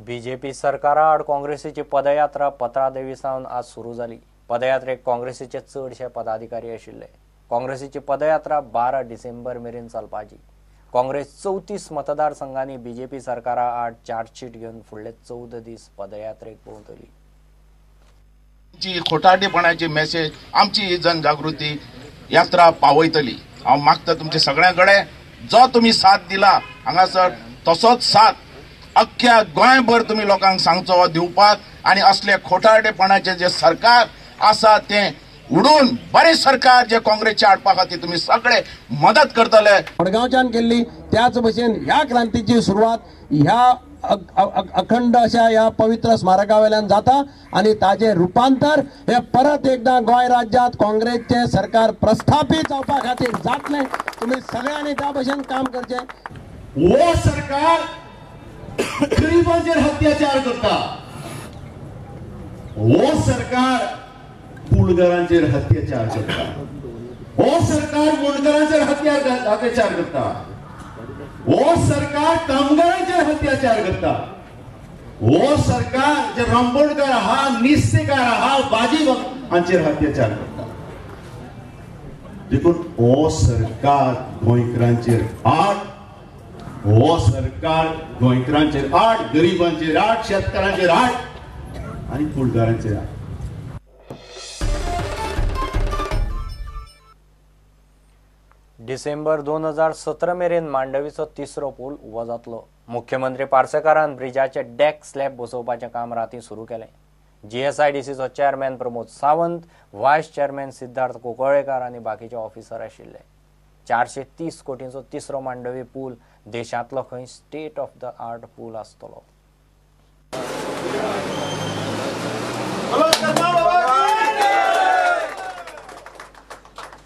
BJP सरकारा आड काँग्रेसीची पदयात्रा पत्रादेवी सावन आज सुरू जाली. पदयात्रेक काँग्रेसीचे चडशे पदाधिकारी आशिल्ले. काँग्रेसीची पदयात्रा 12 डिसेंबर मेरेन चलपाची. काँग्रेस 34 मतदारसंघांनी बीजेपी सरकारा आड चार्जशीट घेवन फुडले 14 दीस पदयात्रेक भोंवतली. खोटारडेपणाची मेसेज आमची ही जनजागृती यात्रा पावयतली. हांव मागता तुमचे सगळ्यां कडेन, जो तुमी साथ दिला हांगासर तसोच साथ अख्ख्या गोंयभर तुमी लोकांक सांगचो दिवपाक आनी असले खोटारडेपणाचे जे सरकार आसा तें उडून बरें सरकार जे काँग्रेसचे हाडपा खातीर तुमी सगळे मदत करतले. मडगांवच्यान केल्ली त्याच भशेन ह्या क्रांतीची सुरवात ह्या अखंड अशा ह्या पवित्र स्मारका वयल्यान जाता आनी ताजें रुपांतर हे परत एकदां गोंय राज्यांत काँग्रेसचें सरकार प्रस्थापीत जावपा खातीर जातलें. तुमी सगळ्यांनी त्या भशेन काम करचें. हो सरकार गरिबांचेर अत्याचार करता, हो सरकार कुळगरांचेर अत्याचार करता, हो सरकार मुंडकरांचेर अत्याचार करता, हो सरकार कामगारांचेर अत्याचार करता, हो सरकार जे रांबोडकर आहा, निस्तेकार आहा, बाजी हांचेर अत्याचार करता. देखून हो सरकार गोंयकारांचेर आड, हो सरकार गोंयकारांचेर आड, गरिबांचेर आड, शेतकारांचेर आड आनी कुळगारांचेर आड. डिसेंबर 2017 मेरेन मांडवीचो तिसरो पूल उबो जातलो. मुख्यमंत्री पार्सेकारान ब्रिजाचे डेक स्लॅब बसोवपाचें काम रातीं सुरू केलें. जीएसआयडीसीचो chairman Pramod Sawant, vice chairman Siddharth Kunkolienkar आनी बाकीचे ऑफिसर आशिल्ले. 430 कोटींचो तिसरो मांडवी पूल देशांतलो खंय स्टेट ऑफ the art पूल आसतलो.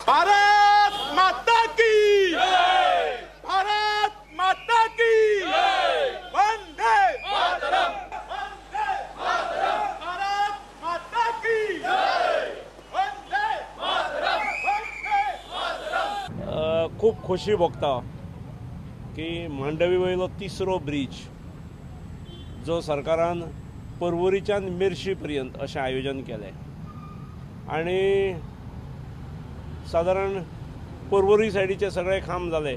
भारत माता की जय, भारत माता की जय, वंदे मातरम, वंदे मातरम, भारत माता की जय, वंदे मातरम, वंदे मातरम. खूब खोशी भोगता की मांडवी वयलो तिसरो ब्रीज जो सरकारान पर्वरीच्यान मेरशी पर्यंत अशें आयोजन केलें आनी सादारण पर्वरी सायडीचे सगळे काम जाले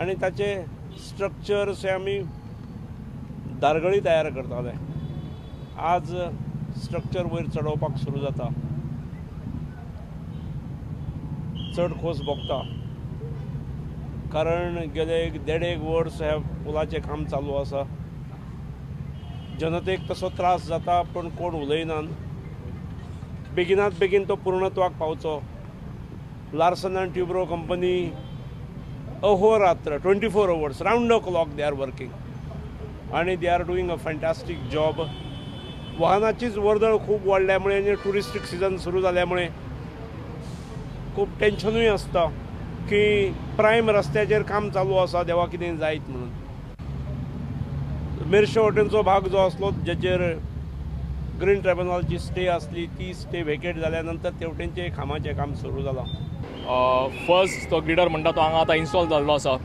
आनी ताचे स्ट्रक्चर्स हे आमी दारगळी तयार करताले. आज स्ट्रक्चर वयर चडोवपाक सुरू जाता. चड खोस भोगता कारण गेले एक देड एक वर्स ह्या पुलाचें काम चालू आसा. जनतेक तसो त्रास जाता पण कोण उलयनान. बेगिनात बेगीन तो पूर्णत्वाक पावचो. लार्सन आनी ट्युब्रो कंपनी अहोरात्र 24 hours round the clock they are working आनी they are doing a fantastic job. वाहनाचीच वर्दळ खूब वाडल्या मुळे आनी ट्युरिस्टीक सिजन सुरू जाल्या मुळे खूब टेन्शनूय आसता की प्रायम रस्त्याचेर काम चालू आसा, देवा कितें जायत म्हणून. मेरशे वटेनचो भाग जो आसलो जेचेर ग्रीन ट्रायब्युनलाची स्टे आसली ती स्टे वेकेट जाल्या नंतर तेवटेनचे खामाचें काम सुरू जालां. फर्स्ट तो ग्रिडर म्हणटा तो हांगा आतां इन्स्टॉल जाल्लो आसा.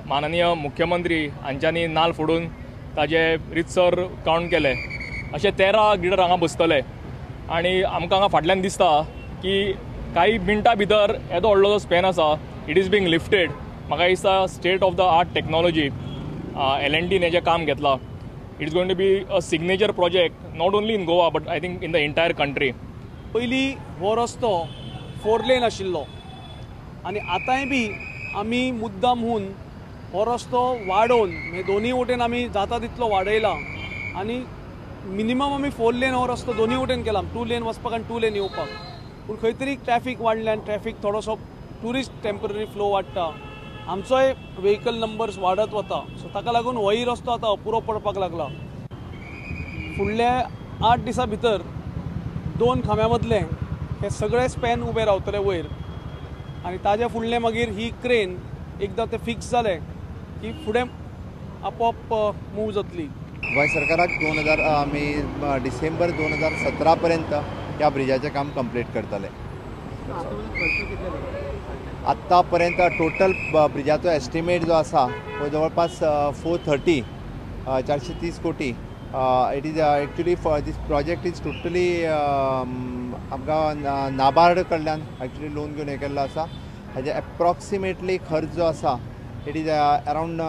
माननीय मुख्यमंत्री हांच्यांनी नाल फोडून ताजे रितसर काउंट केले. अशे 13 ग्रिडर हांगा बसतले आनी आमकां हांगा फाटल्यान दिसता की काही मिनटां भितर येदो व्हडलो जो स्पॅन आसा it is being lifted. म्हाका दिसता state of the art technology L&T हेजें काम घेतलां. It is going to be a signature project not only in Goa but I think in the entire country. पयलीं हो रस्तो 4 लेन आशिल्लो आनी आतांय बी आमी मुद्दाम हून हो रस्तो वाडोवन म्हणजे दोनूय वटेन आमी जाता तितलो वाडयला आनी मिनिमम आमी 4 लेन हो रस्तो दोनूय वटेन केला, 2 लेन वचपाक आनी 2 लेन येवपाक. पूण खंय तरी ट्रॅफीक वाडल्यान ट्रॅफीक थोडोसो ट्युरिस्ट टेम्पररी फ्लो वाडटा, आमचोय व्हेकल नंबर्स वाडत वता. सो ताका लागून होय रस्तो आतां अपुरो पडपाक लागला. फुडल्या 8 दिसां भितर 2 खांब्या मदले हे सगळे स्पॅन उबे रावतले वयर आनी ताजे फुडले मागीर ही क्रेन एकदां ते फिक्स जाले की फुडें आपोआप मूव जातली. गोंय सरकाराक 2000 आमी डिसेंबर 2017 पर्यंत ह्या ब्रिजाचें काम कंप्लीट करतले. आतांपर्यंत टोटल ब्रिजाचो एस्टिमेट जो आसा तो जवळपास 430 430 कोटी. It is actually for this project is totally आमकां नाबार्ड कडल्यान एक्चुअली लोन घेवन हें केल्लो आसा. हाजे एप्रॉक्सिमेटली खर्च जो आसा it is around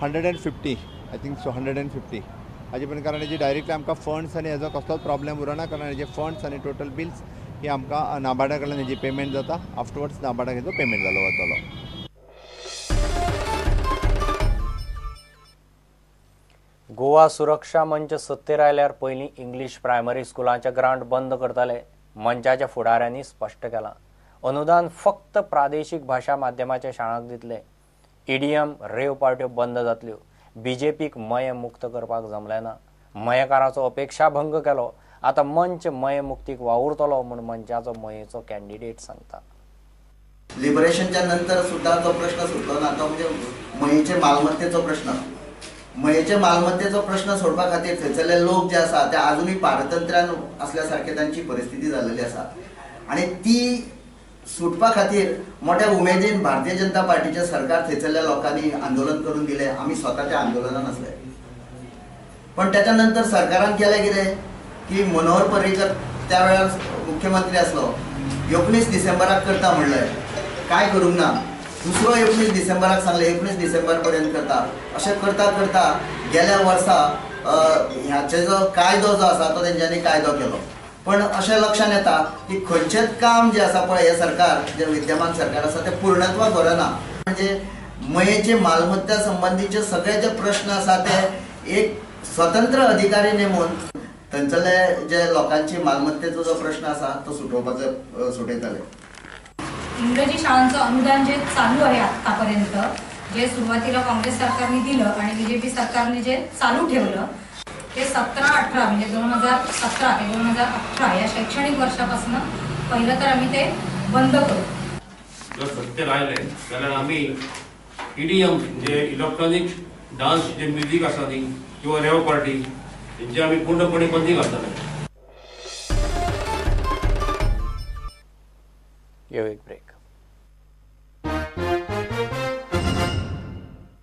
150, I think so 150. हाजे पण कारण हेजी डायरेक्टली आमकां फंड्स आनी हेजो कसलोच प्रॉब्लेम उरना, कारण हेजे फंड्स आनी टोटल बिल्स ही आमकां नाबार्डा कडल्यान हेजी पेमेंट जाता. आफ्टरवर्ड्स नाबार्डाक हेजो पेमेंट जालो वतलो. गोवा सुरक्षा मंच सत्तेर आयल्यार पयलीं इंग्लीश प्रायमरी स्कुलांचे ग्रांट बंद करतले, मंचाच्या फुडाऱ्यांनी स्पश्ट केलां. अनुदान फक्त प्रादेशीक भाशा माध्यमाच्या शाळांक दितले. ईडीएम रेव पार्ट्यो बंद जातल्यो. बीजेपीक मये मुक्त करपाक जमलें ना. मयेकाराचो अपेक्षाभंग केलो. आतां मंच मये मुक्तीक वावुरतलो म्हूण मंचाचो मयेचो कॅन्डिडेट सांगता. लिबरेशनच्या नंतर सुद्धा जो प्रश्न सुटलो ना तो म्हणजे मयेचे मालमत्तेचो प्रश्न. मयेचे मालमत्तेचो प्रश्न सोडपा खातीर थंयसरले लोक जे आसा ते आजुनूय पारतंत्र्यान असल्या सारके तांची परिस्थिती जाल्लेली आसा आनी ती सुटपा खातीर मोठ्या उमेदीन भारतीय जनता पार्टीचे सरकार थंयसरल्या लोकांनी आंदोलन करून दिलें. आमी स्वता त्या आंदोलनान आसले, पण त्याच्या नंतर सरकारान केलें कितें की मनोहर पर्रीकर त्या वेळार मुख्यमंत्री आसलो, 19 डिसेंबराक करता म्हणलें, काय करूंक ना. दुसरो 19 डिसेंबराक सांगलें 19 डिसेंबर पर्यंत करता. अशें करता करता गेल्या वर्सा ह्याचे जो कायदो जो आसा तो तेंच्यांनी कायदो केलो. पण अशें लक्षांत येता की खंयचेंच काम जें आसा पळय हें सरकार जें विद्यमान सरकार आसा तें पूर्णत्वाक व्हरना. म्हणजे मयेचे मालमत्ता संबंदीचे सगळे जे प्रश्न आसा ते एक स्वतंत्र अधिकारी नेमून थंयसरले जे लोकांची मालमत्तेचो जो प्रश्न आसा तो सुटोवपाचो सुटयतले. इंग्रजी शाळांचं अनुदान जे चालू आहे आतापर्यंत, जे सुरुवातीला काँग्रेस सरकारने दिलं आणि बीजेपी सरकारने जे चालू ठेवलं ते 17-18 म्हणजे 2017 ते 2018 या शैक्षणिक वर्षापासून पहिलं तर आम्ही ते बंद करू. जर सत्तेर आयले जाल्यार आमी ईडीएम जे इलेक्ट्रॉनिक डान्स जे म्युजीक आसा न्ही किंवा रेव पार्टी हेंची आमी पूर्णपणे बंदी घालतले. यो एक ब्रेक.